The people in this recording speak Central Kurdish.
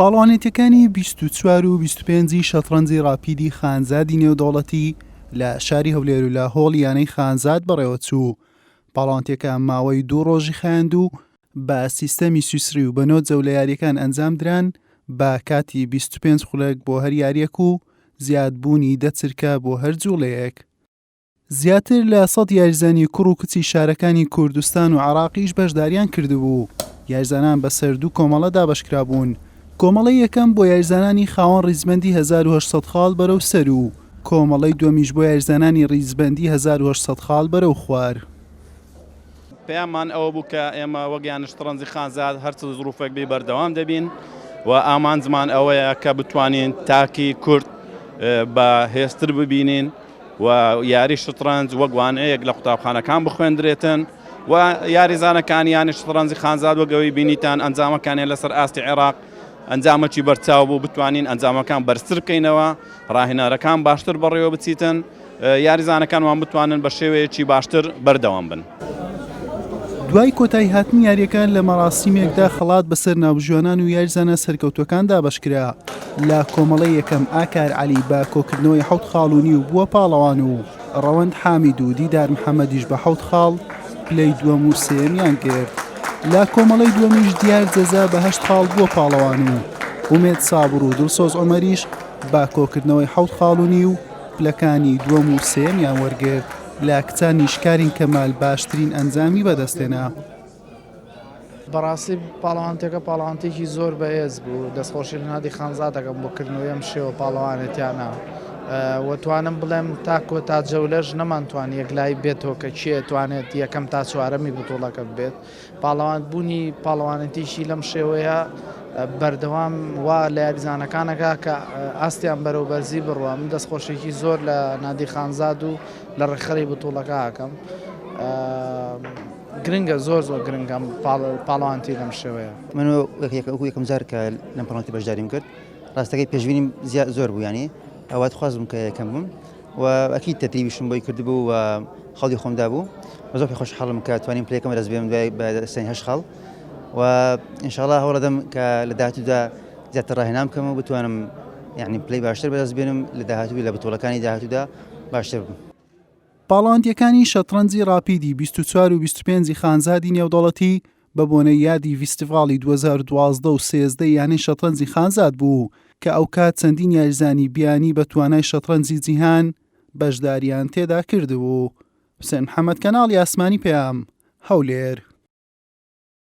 پاڵەوانێتیەکانی 24 و 25 ی شەتڕەنجی ڕاپیدی خانزادی نێودەوڵەتی لە شاری هەولێر و لە هۆڵی یانەی خانزاد بەڕێوەچوو. پاڵەوانتیەکە ماوەی دوو ڕۆژی خایاند و بە سیستەمی سویسری و بە نۆ جەولە یاریەکان ئەنجامدران بە کاتی 25 خولەک بۆ هەر یاریەک و زیادبوونی دە چرکە بۆ هەر جوڵەیەک. زیاتر لە سەد یاریزانی کوڕ و کچی شارەکانی کوردستان و عێراقیش بەشداریان کردبوو، یاریزانان بەسەر دوو کۆمەڵە دابەشکرابوون، کۆمەڵەی یەکەم بۆ یاریزانانی خاوەن ڕیزبەندی 1800 خاڵ بەرەو سەروو، کۆمەڵەی دووەمیش بۆ یاریزانانی ڕیزبەندی 1800 خاڵ بەرەو خوار. پەیاممان ئەوە بوو کە ئێمە وەک یانە شەتڕەنجی خانزاد هەر چ زروفێک بی بەردەوام دەبین و ئامانجمان ئەوەیە کە بتوانین تاکی کورد بە هێزتر ببینین و یاری شەتڕەنج وەک وانەیەک لە قوتابخانەکان بخوێندرێتن و یاریزانەکان یانی شەتڕەنجی خانزاد وەک ئەوەی بینیتان ئەنجامەکانیان لەسەر ئاستی عێراق ئەنجامەکی بەرچاو بوو بتوانین ئەنجامەکان بەرزتر بکەینەوە ڕاهێنەرەکان باشتر بەڕێوە بچیتن یاریزانەکانمان بتوانن بە شێوەیەکی باشتر بەردەوام بن. دوای کۆتاییهاتنی یارییەکان لە مەراسیمێکدا خەڵات بەسەر ناوبژیوانان و یاریزانە سەرکەوتووەکان دابەشکرا، لە کۆمەڵەی یەکەم ئاکار عەلی بە کۆکردنەوەی حەوت خاڵ و نیو بووە پاڵەوان و ڕەوەند حامید و دیدار محەمەدیش بە حەوت خاڵ پلەی دووەم و سێیەمیان گرت. لە کۆمەڵەی دووەمیش دیار جەزا بە هەشت خاڵ بووە پاڵەوان و ئومێد سابر و دڵسۆز عومەریش بە کۆکردنەوەی حەوت خاڵ و نیو پلەکانی دووەم و سێیەمیان وەرگرت، لە کچانیش کارین کەمال باشترین ئەنجامی بەدەستهێنا. بەڕاستی پاڵەوانتیەکە پاڵەوانتیەکی زۆر بەهێز بوو، دەستخۆشی لە نادی خانزاد دەکەم بۆ کردنەوەی ئەم شێوە پاڵەوانێتیانە و توانم بڵێم تا کۆتا جەولەش نەمانتوانی یەکلایی بێتەوە کە کێ توانێت یەکەم تا چوارەمی بتوڵەکە ببێت. پاڵەوان بوونی پاڵەوانێتیی لەم شێوەیە بەردەوام وا لە یاریزانەکان ئەکا کە ئاستیان بەرەو بەرزی بڕوا من دەستخۆشیی زۆر لە نادی خانزاد و لە ڕێکخەری بتوڵەکە ئەکەم گرنگە زۆر زۆر گرنگە پاڵەوانتی لەم شێوەیە. من وەکو یەکەم جار کە لەم پاڵەوانێتی بەشداریم کرد ڕاستەکەی پێشبینیم زۆر بوو یانی ئەوات خوازم کە یەکەم بووم و ئەکید تەدریبیشم بۆی کردبوو و خەڵی خۆم دابوو و زۆر پێ خۆشحاڵم کە توانیم پلەیەکەم بەدەست بێنم دوای بەدەستهێنانی هەشت خاڵ و ئینشاڵڵا هەوڵەدەم کە لە داهاتوودا زیاتر ڕاهێنان بکەم و بتوانم یعنی پلەی باشتر بەدەست بێنم لە داهاتوو لە بتوڵەکانی داهاتوودا باشتر بم. پاڵەوانتیەکانی شەتڕەنجی ڕاپیدی 24 و 25 ی خانزادی نێودەوڵەتی بە بۆنەی یادی ڤیستیڤاڵی 2012 و 13 یانەی شەتڕەنجی خانزاد بوو کە ئەوکات چەندین یاریزانی بیانی بە توانای شەتڕەنجی جیهان بەشداریان تێدا کردبوو. حوسێن محەمەد کەناڵی ئاسمانی پەیام، هەولێر.